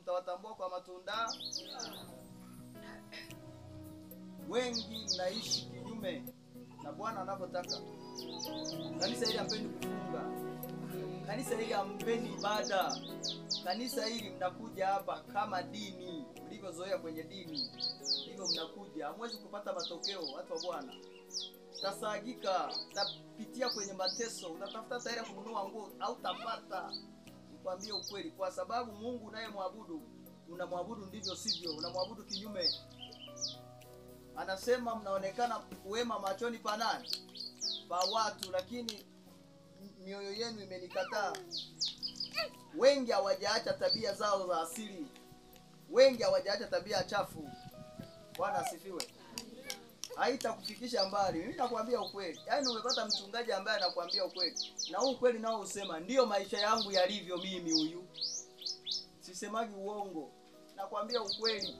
mtawatambua kwa matunda. Wengi mnaishi kinyume na Bwana anavyotaka. Kanisa hili hampendi kufunga. Kanisa hili hampendi ibada. Kanisa hili mnakuja hapa kama dini, mlivyozoea kwenye dini. Ndivyo mnakuja. Hamwezi kupata matokeo, watu wa Bwana. Utasagika, utapitia kwenye mateso, utatafuta tayari kununua nguo au utapata. Nikwambie ukweli, kwa sababu Mungu unayemwabudu, unamwabudu ndivyo sivyo, unamwabudu kinyume. Anasema mnaonekana wema machoni pa nani? Pa watu, lakini mioyo yenu imenikataa. Wengi hawajaacha tabia zao za asili. Wengi hawajaacha tabia chafu. Bwana asifiwe. Haitakufikisha mbali. Mimi nakwambia ukweli. Yaani umepata mchungaji ambaye anakuambia ukweli. Na huu ukweli nao usema ndio maisha yangu yalivyo mimi huyu. Sisemagi uongo. Nakwambia ukweli.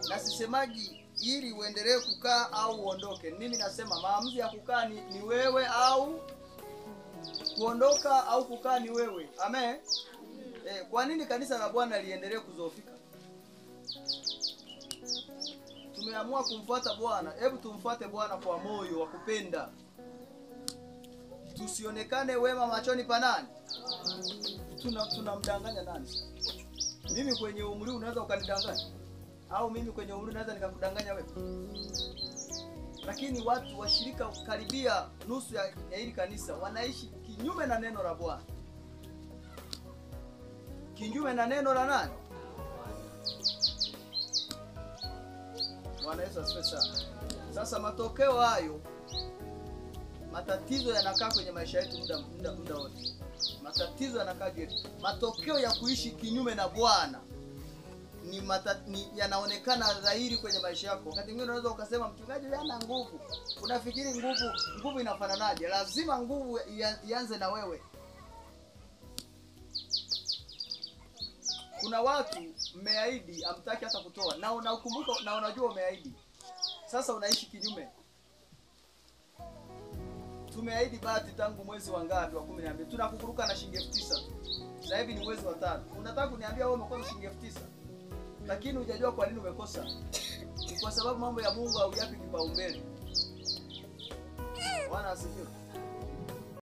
Na sisemagi ili uendelee kukaa au uondoke. Mimi nasema maamuzi ya kukaa ni wewe au kuondoka au kukaa ni wewe. Amen. Kwa nini kanisa la Bwana liendelee kuzoofika? Tumeamua kumfuata Bwana. Hebu tumfuate Bwana kwa moyo wa kupenda. Tusionekane wema machoni pa nani? Tunamdanganya nani? Mimi kwenye umri unaweza ukanidanganya? Au mimi kwenye umri naweza nikakudanganya wewe? Lakini watu washirika karibia nusu ya hili kanisa wanaishi kinyume na neno la Bwana. Kinyume na neno la nani? Bwana Yesu asifiwe sana. Sasa matokeo hayo, matatizo yanakaa kwenye maisha yetu muda wote. Matatizo yanakaa juu yetu. Matokeo ya kuishi kinyume na Bwana ni yanaonekana dhahiri kwenye maisha yako. Wakati mwingine unaweza ukasema mchungaji hana nguvu. Unafikiri nguvu inafananaje? Lazima nguvu ianze na wewe. Kuna watu mmeahidi hamtaki hata kutoa, na unakumbuka na unajua umeahidi. Sasa unaishi kinyume. Tumeahidi bahati tangu mwezi wa ngapi wa 12. Tunakukuruka na shilingi 9,000 tu. Sasa hivi ni mwezi wa 5. Unataka kuniambia wewe umekosa shilingi 9,000? Lakini hujajua kwa nini umekosa. Ni kwa sababu mambo ya Mungu hauyapi kipaumbele. Bwana asifiwe.